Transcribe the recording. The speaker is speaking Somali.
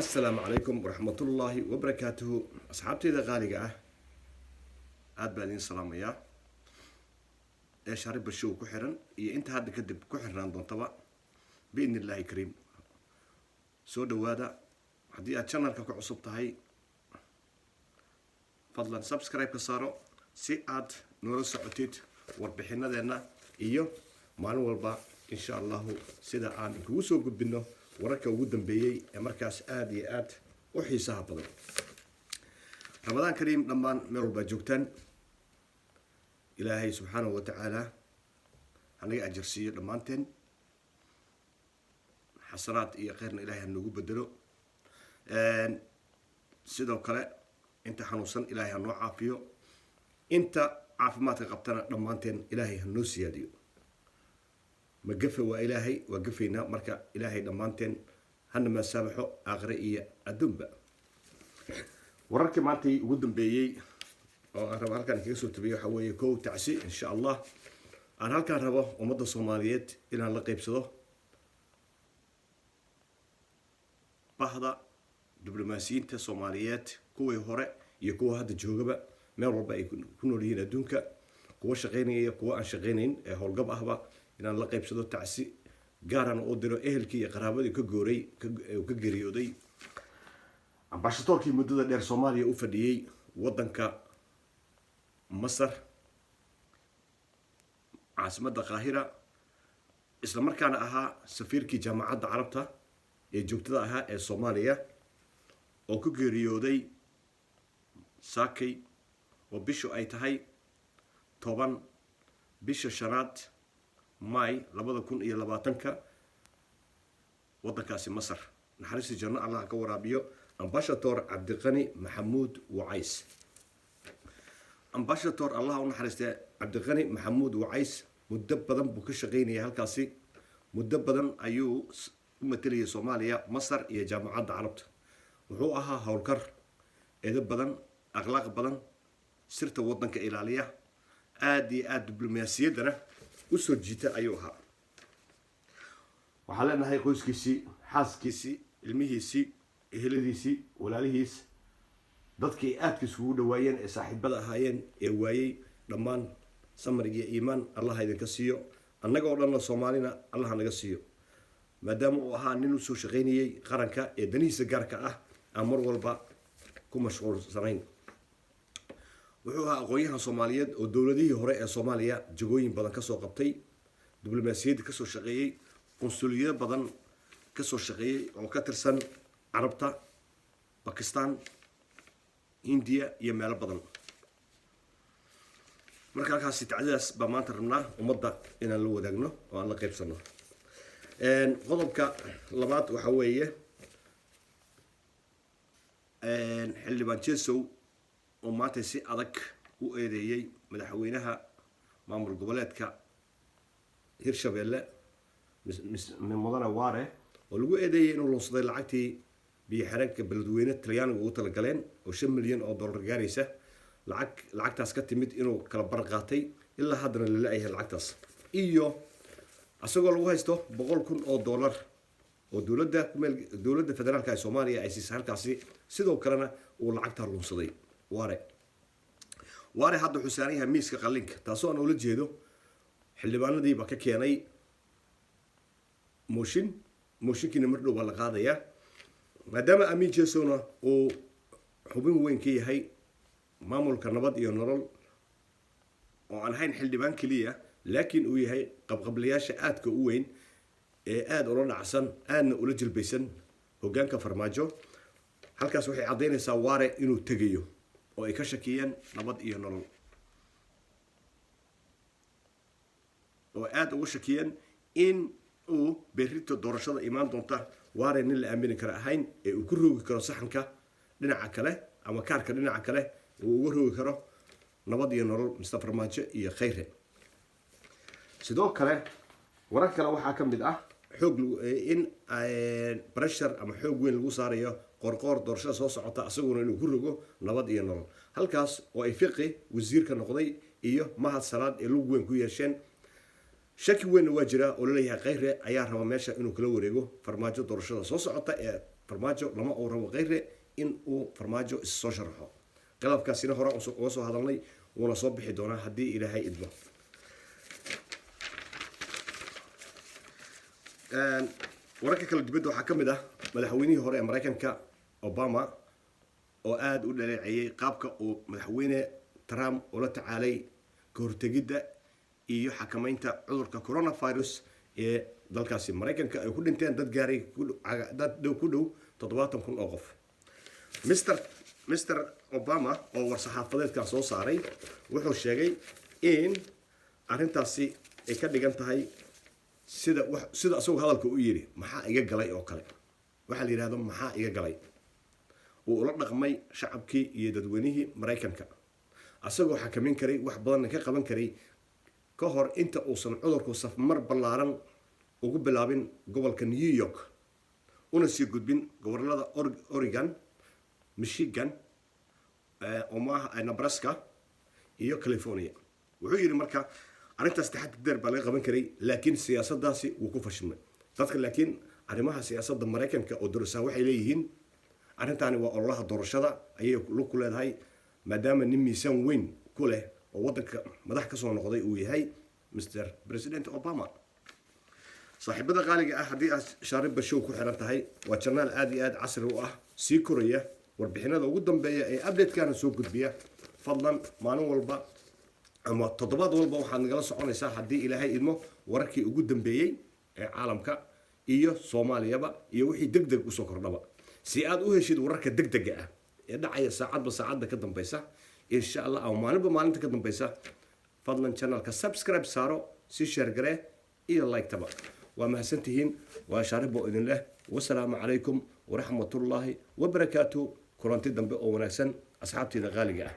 Assalaamu calaykum waraxmatullaahi wabarakaatuhu. Asxaabteyda qaaliga ah, aada baan idiin salaamayaa ee Shaariba Show ku xiran iyo inta hadda kadib ku xirnaan doontaba, biidni illaahi kariim. Soo dhawaada. Haddii aad channelka ku cusub tahay, fadlan subscribe ka saaro si aad noola socotid warbixinadeenna iyo maalin walba, insha Allahu, sida aan kugu soo gudbino wararka ugu dambeeyey ee markaas aada iyo aad u xiisaha badan. Ramadaan kariim dhammaan meel walbaad joogtaan. Ilaahay subxaanahu wa tacaala hanaga ajarsiiyo dhammaanteen, xasanaad iyo kheyrna Ilahay ha noogu bedelo. Sidoo kale inta xanuunsan Ilaahay ha noo caafiyo, inta caafimaadka qabtana dhammaanteen Ilaahay ha noo siyaadiyo. Ma gafe waa Ilaahay, waa gafaynaa. Marka Ilaahay dhammaanteen hana maasaamaxo aakhire iyo adduunba. Wararkii maantay ugu dambeeyey oo aan rabo halkaan kaga soo tabiyo waxaa weeye: kow, tacsi insha Allah aan halkaan rabo ummadda Soomaaliyeed inaan la qeybsado bahda diblomaasiyiinta Soomaaliyeed, kuwii hore iyo kuwa hadda joogaba, meel walba ay ku nool yihiin adduunka, kuwa shaqaynaya, kuwa aan shaqaynayn ee howlgab ahba, inaan la qeybsado tacsi gaarana u diro ehelkii iyo qaraabadii ka gooray, ka geeriyooday ambashadoorkii muddada dheer Soomaaliya u fadhiyey waddanka Masar, caasimadda Qaahira, isla markaana ahaa safiirkii Jaamacadda Carabta ee joogtada ahaa ee Soomaaliya, oo ku geeriyooday saakay oo bishu ay tahay 10 bisha shanaad May 2020-ka waddankaasi Masar. Naxariistii janno Allah ka waraabiyo Ambassador Cabdiqani Maxamuud Wacays. Ambassador, Allah u naxariistay Cabdiqani Maxamuud Wacays, muddo badan buu ka shaqaynayay halkaasi. Muddo badan ayuu u matalayay Soomaaliya Masar iyo Jaamacadda Carabta. Wuxuu ahaa howlkar eedo badan, akhlaaq badan, sirta waddanka ilaaliya, aada iyo aada diblomaasiyaddana usoo jiita ayuu ahaa. Waxaan leenahay qoyskiisii, xaaskiisii, ilmihiisii, eheladiisii, walaalihiis, dadkii aadka isugu dhawaayeen ee saaxiibada ahaayeen ee waayey, dhammaan samar iyo iimaan Allah idinka siiyo. Annaga oo dhanna, Soomaalina, Allah naga siiyo, maadaama uu ahaa nin usoo shaqaynayay qaranka ee danihiisa gaarka ah aan mar walba ku mashquulsanayn. Wuxuu ahaa aqoon-yahan Soomaaliyeed oo dowladihii hore ee Soomaaliya jagooyin badan kasoo qabtay, diblomaasiyadda kasoo shaqeeyey, qunsuliyado badan kasoo shaqeeyey oo ka tirsan Carabta, Bakistan, India iyo meelo badan. Marka halkaasi tacdadaas baa maanta rabnaa ummadda inaan la wadaagno oo aan la qaybsano. Qodobka labaad waxaa weeye Xildhibaan Jesow oo maanta si adag u eedeeyey madaxweynaha maamul goboleedka Hirshabeelle, Mudane Waare, oo lagu eedeeyey inuu lunsaday lacagtii biyo xireenka Beledweyne Talyaaniga ugu talagaleen oo $5 milyan gaaraysa. Lacagtaas ka timid inuu kala bar qaatay, ilaa haddana la la-yahay lacagtaas, iyo isagoo lagu haysto $100,000 oo dowladda kumeel dowladda federaalka ee Soomaaliya ay siisay halkaasi. Sidoo kalena uu lacagtaa lunsaday Waare. Waare hadda wuxuu saaran yahay miiska qallinka, taasoo aan ula jeedo xildhibaanadiiba ka keenay mooshin. Mooshinkiina mar dhow baa la qaadayaa, maadaama Amiin Jesona uu xubin weyn ka yahay maamulka Nabad iyo Nolol, oo aan ahayn xildhibaan keliya, laakiin uu yahay qabqablayaasha aadka u weyn ee aada ula dhacsan, aadna ula jilbaysan hoggaanka Farmaajo. Halkaas waxay caddaynaysaa Waare inuu tegayo oo ay ka shakiyeen Nabad iyo Nolol, oo aada uga shakiyeen in uu berrito doorashada imaan doonta Waare nin la aamini kara ahayn ee uu ku roogi karo saxanka dhinaca kale ama kaarka dhinaca kale uu uga roogi karo Nabad iyo Nolol, Mr Farmaajo iyo Khayre. Sidoo kale warar kale waxaa ka mid ah xoog in pressure ama xoog weyn lagu saarayo Qoorqoor doorashada soo socota asaguna inuu ku rogo Nabad iyo Nolol, halkaas oo ay Fiqi wasiirka noqday iyo Mahad Salaad ee lug weyn ku yeesheen. Shaki weynna waa jiraa oo laleeyahay Khayre ayaa raba meesha inuu kala wareego Farmaajo doorashada soo socota ee Farmaajo. Lama uu rabo Khayre in uu Farmaajo is soo sharaxo. Qalabkaasina hore uga soo hadalnay, wuuna soo bixi doonaa haddii Ilaahay idmo. Wararka kale dibadda waxaa ka mid ah madaxweynihii hore ee Maraykanka Obama oo aada u dhaleeceeyey qaabka uu madaxweyne Trump ula tacaalay ka hortegidda iyo xakameynta cudurka coronavirus ee dalkaasi Maraykanka ay ku dhinteen dad gaaray dad dhow ku dhow 70,000 oo qof. Mr Obama oo war-saxaafadeedkan soo saaray wuxuu sheegay in arrintaasi ay ka dhigan tahay sida sida asagoo hadalka u yidhi, "Maxaa iga galay?" oo kale. Waxaa la yidhahdo "maxaa iga galay" uu ula dhaqmay shacabkii iyo dadweynihii Maraykanka, asagoo xakamin karay, wax badanna ka qaban karay ka hor inta uusan cudurku safmar ballaaran ugu bilaabin gobolka New York una sii gudbin gobolada Oregon, Michigan, Omaha, Nebraska iyo California. Wuxuu yidhi marka arrintaas taxadir baa laga qaban karay, laakiin siyaasaddaasi wuu ku fashilmay. Dadka laakiin arrimaha siyaasadda Maraykanka oo darasaa waxay leeyihiin arrintaani waa ololaha doorashada ayay lug ku leedahay, maadaama nin miisaan weyn ku leh oo waddanka madax ka soo noqday uu yahay Mr President Obama. Saaxiibada qaaliga ah, haddii aad Shaariba Show ku xiran tahay, waa channel aad iyo aad casri u ah, sii koraya, warbixinada ugu dambeeya ee update-kana soo gudbiya. Fadlan maalin walba ama toddobaad walba waxaad nagala soconaysaa, haddii Ilaahay idmo, wararkii ugu dambeeyey ee caalamka iyo Soomaaliyaba iyo wixii deg deg usoo kordhaba. Si aad u heshid wararka deg dega ah ee dhacaya saacadba saacadda ka dambeysa, insha Allah, ama maalinba maalinta ka dambeysa, fadlan channelka subscribe saaro, si share garee iyo like-taba. Waa mahadsantihiin. Waa Shaaribo idin leh, wasalaamu calaykum waraxmatullaahi wabarakaatu. Kulanti dambe oo wanaagsan, asxaabteyda qaaliga ah.